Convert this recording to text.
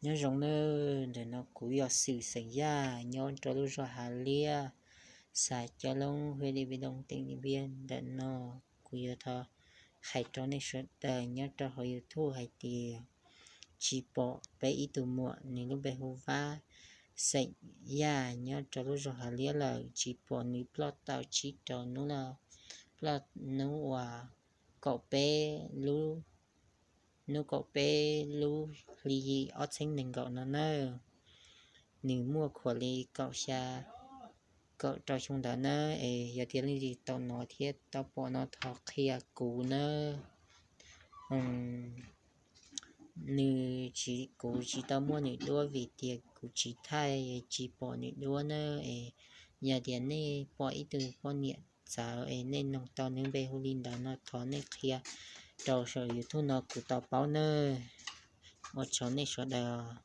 Nyob zoo nawb, ntawm no kuv yog Xwm xeem Yaj nyob rau lub zos Hav Liab, xã Cam Long, huyện Điện Biên Đông, tỉnh Điện Biên. Ntawm no kuv yuav thov hais rau nej sawv daws nyob rau hauv YouTube hais tias tsis pom peb ib tug muam nws lub npe hu Vab, xeem Yaj nyob rau lub zos Hav Liab lawm, tsis pom nws ploj tau tsib rau hnub lawm, ploj hnub uas kaum peb lub, hnub kaum peb lub hli yim ob txhiab nees nkaum no nawb. Nws muaj khuam li kaum xya, kaum rau xyoo ntawd nawb. Es yog tias leej twg tau hnov thiab tau pom no thov qhia kuv nawb. Nws tsis, kuv tsis tau muaj nws duab vim tias kuv tsis thaij, tsis pom nws duab nawb. Es yog tias nej pom ib tug poj niam txawv es nej noog tau nws npe hu li ntawd no thov nej qhia rau saum YouTube no kuv tau paub nawb. Ua tsaug nej sawv daws.